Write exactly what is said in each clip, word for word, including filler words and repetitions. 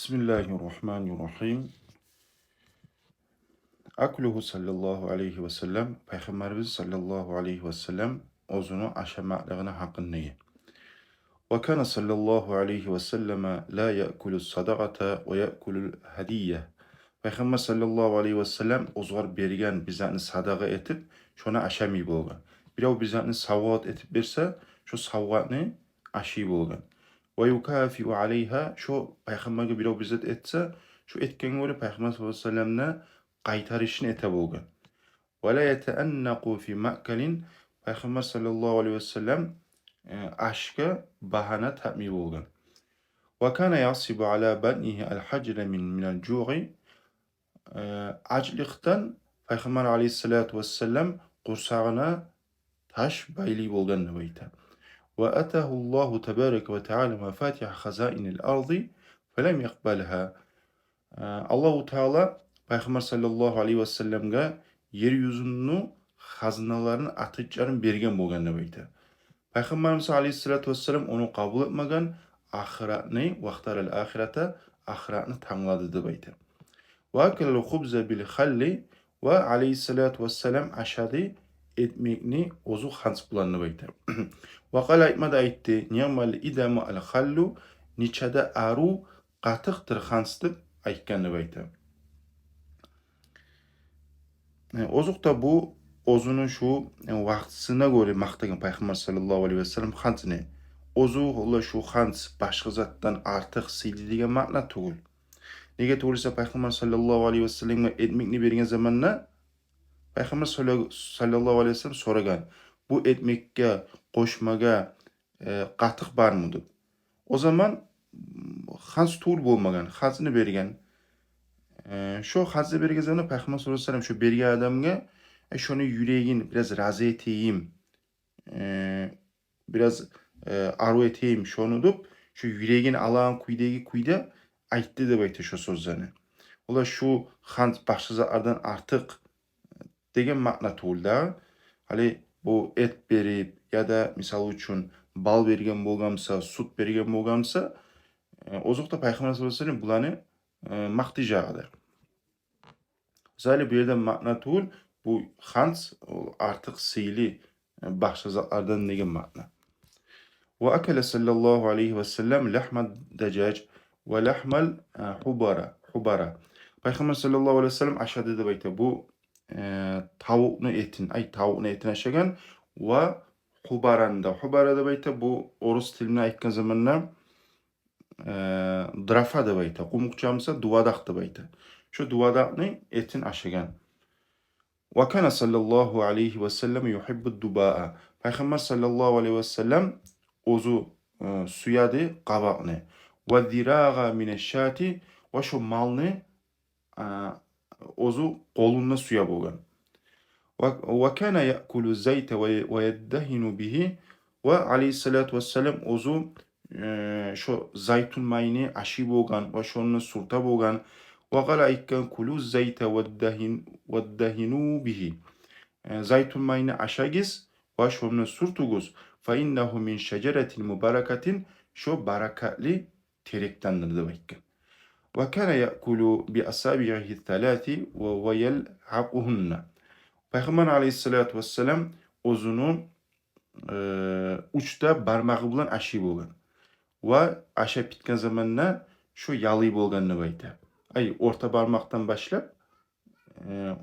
بسم الله الرحمن الرحيم. أكله صلى الله عليه وسلم. Пайхаммарыбыз саллаллагьу алайгьи васаллам оьзюню ашамакълыгъыны гьакъындагъы. وكان صلى الله عليه وسلم لا يأكل الصدقة ويأكل الهدية. Пайхаммар саллаллагьу алайгьи васаллам оьзюгер берген бир затны садагъа этип, шону ашамай болгъан. Бирев бир затны савгъат этип берсе, шо савгъатны ашай болгъан. ويكافئ عليها, шо пайхаммаргъа бирев бир зат этсе, шо этгенге гёре пайхаммар саллаллагьу алайгьи васаллам да къайтарышын эте болгъан. ولا يتأنق في مأكل, пайхаммар саллаллагьу алайгьи васаллам, э, ашгъа багьана тапмай болгъан. وكان يعصب على بطنه الحجر من، من الجوع. Э, ачлыкъдан пайхаммар алайгьиссалату вассалам къурсагъына таш байлай болгъан деп айта. وآتاه الله تبارك وتعالى مفاتيح خزائن الأرض فلم يقبلها. Э, Аллагьу Таала пайхаммар саллаллагьу алайгьи васалламгъа ер юзюню хазналарыны ачгъычларын берген болгъан деп айта. Пайхаммарыбыз алайгьиссалату вассалам ону къабул этмеген, ахыратны, واختار الآخرة, ахыратны танглады деп айта. وأكل الخبز بالخل, ва алайгьиссалату вассалам ашады экмекни оьзю ханц булан деп айта. وقال, айтма да айтды: نعم الإدام الخل, нече де арив къатыкъдыр ханц деп айтгъан деп айта. Э, озокъда, бу оьзюню шу, э, вакътисине гёре макътагъан пайхаммар саллаллагьу алайгьи васаллам ханцны. Оьзю ола шу ханц башгъа затдан артыкъ сыйлы деген маъна тюгюл. Неге тюгюл эсе, пайхаммар саллаллагьу алайгьи васалламгъа экмекни берген заманда пайхаммар салла-, саллаллагьу алайгьи васаллам сорагъан: «Бу экмекге къошмагъа, э, къатыкъ бармы?» — деп. О заман, м, ханц тюгюл болмагъан, ханцны берген. Э, шо ханцны берген заманда пайхаммар саллаллагьу алайгьи васаллам шо берген адамгъа: «Э, шону юрегин бираз рази этейим, э, бираз, э, арив этейим шону», — деп, шо юрегин алагъан кюйдеги кюйде айтды деп айта шо сёзлени. Ола шу ханц башгъа затлардан артыкъ деген маъна тюгюл да. Гьали бу эт берип, яда, мисал учун, бал берген болгъан буса, сют берген болгъан буса, э, озокъда, пайхаммар саллаллагьу алайгьи васаллам буланы, э, макътажакъ эди. Мисали, бу ерде маъна тюгюл, бу ханц, ол артыкъ сыйлы, э, башгъа затлардан деген маъна. وأكل صلى الله عليه وسلم لحم الدجاج ولحم ال-، э, حبرة، حبرة. Пайхаммар саллаллагьу алайгьи васаллам ашады деп айта бу, э, тавукъну этин, ай, тавукъну этин ашагъан, ва хубараны да. Хубара деп айта бу, орус тилинде айтгъан заманда, э, дрофа деп айта. Къумукъча буса дувадакъ деп айта. Шо дувадакъны этин ашагъан. وكان صلى الله عليه وسلم يحب الدباء. Пайхаммар саллаллагьу алайгьи васаллам оьзю, э, сюеди къабакъны. والذراع من الشاة, ва шо малны, э, оьзю къолунда сюе болгъан. و-, وكان يأكل الزيت و-, ويدهن به. Ва алайгьиссалату вассалам оьзю, э, шо зайтун майны ашай болгъан ва шону сюрте болгъан. وقال, айтгъан: «كلوا الزيت وادهن-، وادهنوا به». Э, зайтун майны ашагъыз ва шону сюртюгюз. «فإنه من شجرة مباركة», шо баракатлы терекдендир деп айтгъан. وكان يأكل بأصابعه الثلاث و-، ويلعقهن. Пайхаммар алайгьиссалату вассалам оьзюню, э, уьч де бармагъы булан ашай болгъан. Ва ашап битген заманда шо ялай болгъан деп айта. Ай, орта бармакъдан башлап, э,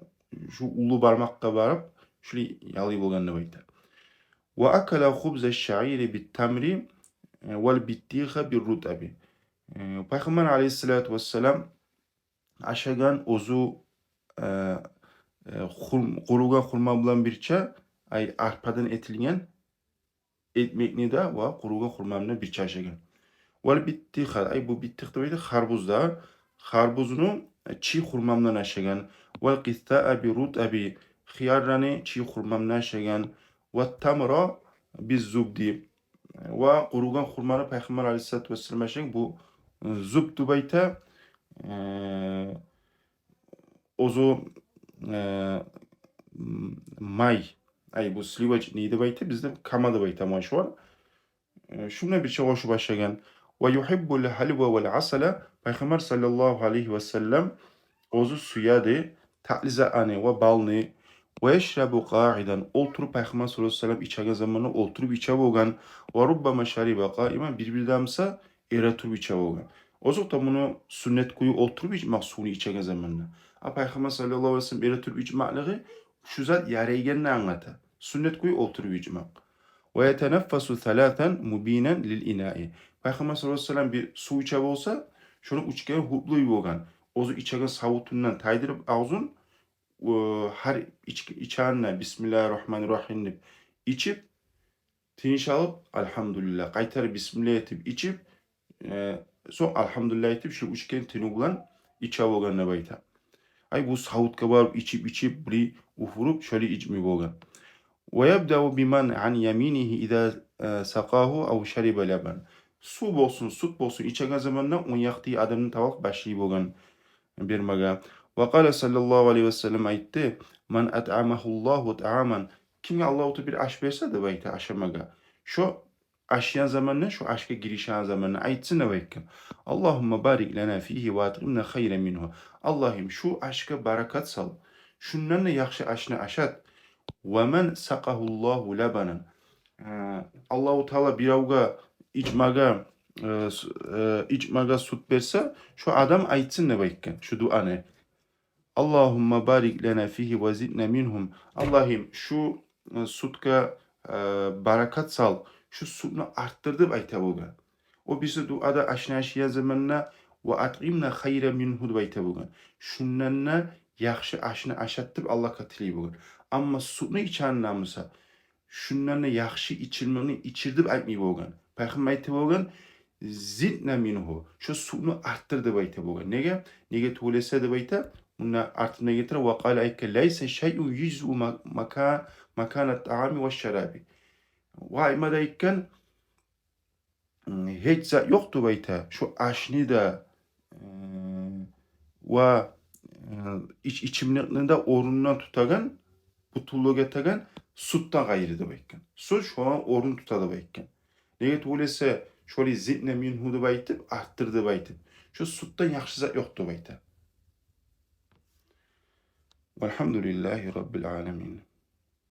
шу уллу бармакъгъа барып, шулай ялай болгъан деп айта. وأكل خبز الشعير بالتمر, э, والبطيخ بالرطب. Э, Пайхаммар алайгьиссалату вассалам ашагъан оьзю, э, э, хур-, къуругъан хурма булан бирче, ай, арпадан этилген экмекни де ва къуругъан хурманы да бирче ашагъан. والبطيخ, ай, бу биттих деп айта харбуз да. Харбузну, э, чий хурма булан ашагъан. والقثاء بالرطب, хыярланы чий хурма булан ашагъан. والتمر بالزبد. Ва къуругъан хурманы Пайхаммар алайгьиссалату вассалам ашагъан, бу, э, зубд деп айта, э, оьзю, э, м-, май. Ай, бу сливочный деп айта, бизде кама деп айта, май шулар. Э, шуну бирче къошуп ашагъан. ويحب الحلوى والعسل, Пайхаммар саллаллагьу алайгьи ва саллам оьзю сюеди татли затны ва балны. ويشرب قاعدا, олтуруп Пайхаммар саллаллагьу алайгьи ва саллам ичеген заманда олтуруп иче болгъан. وربما شرب قائما, бир-бирде буса эретуруп иче болгъан. Озокъда, муну сюннет кюю олтуруп ичмек сувну ичеген заманда. А Пайхаммар саллаллагьу алайгьи ва саллам эретуруп ичмеклиги шу зат ярайгъанны англата. Сюннет кюю олтуруп ичмек. ويتنفس ثلاثا مبينا للإناء. Пайхаммар саллаллагьу алайгьи ва саллам бир сув иче болса, шону уьч керен гьутлай болгъан. Оьзю ичеген савутундан тайдырып авзун, о, гьар ич-, ичегенде «Бисмиллагьи ррагьмани ррагьим» деп ичип, тыныш алып, «Альгьамдулиллагь», къайтарып «Бисмиллагь» этип ичип, э, сонг «Альгьамдулиллагь» этип, шу уьч керен тынув булан иче болгъан деп айта. Ай, бу савутгъа барып ичип-ичип, бир уьфюрюп, шолай ичмей болгъан. ويبدأ بمن عن يمينه إذا, э, سقاه أو شرب لبنا. Сув болсун, сют болсун, ичеген заманда онг якъдагъы адамны табалыкъ башлай болгъан бермеге. وقال صلى الله عليه وسلم, айтды: من أطعمه الله طعاما, кимге Аллагьу Таала бир аш берсе деп айта ашамагъа, шо ашайгъан заманда, шо ашгъа гиришеген заманда айтсын деп айтгъан: اللهم بارك لنا فيه وأطعمنا خيرا منه. Аллагьым, шу ашгъа баракат сал, шундан да яхшы ашны ашат. ومن سقاه الله لبنا. Э, Аллагьу Таала биревге ичмеге, э, с-, э, ичмеге сют берсе, шо адам айтсын деп айтгъан шу дуаны. اللهم بارك لنا فيه وزدنا منه. Аллагьым, шу, э, сютге, э, баракат сал, шу сютню артдыр деп айта болгъан. О бириси дуада ашны ашайгъан заманда وأطعمنا خيرا منه деп айта болгъан. Шундан да яхшы ашны ашат деп Аллагьгъа тилей болгъан. Амма сютню ичегенде буса, шундан да яхшы ичилмекни ичир деп айтмай болгъан. Пайхаммар айта болгъан: زدنا منه, шо сютню артдыр деп айта болгъан. Неге? Неге тюгюл эсе деп айта, мунда артында гелтире: وقال, айтгъан: ليس شيء يجزئ م-, مكا-, مكان الطعام والشراب. Ва айтма да айтгъан, гьеч зат ёкъ деп айта, шо ашны да, э, ва, э, ич-, ичимликни де орнундан тутагъан, бютюнлюк этеген сютден къайры деп айтгъан. Сют шону орнун тута деп айтгъан. Неге тюгюл эсе, шолай زدنا منه деп айтып, артдыр деп айтып, шо сютден яхшы зат ёкъ деп айта. والحمد لله رب العالمين.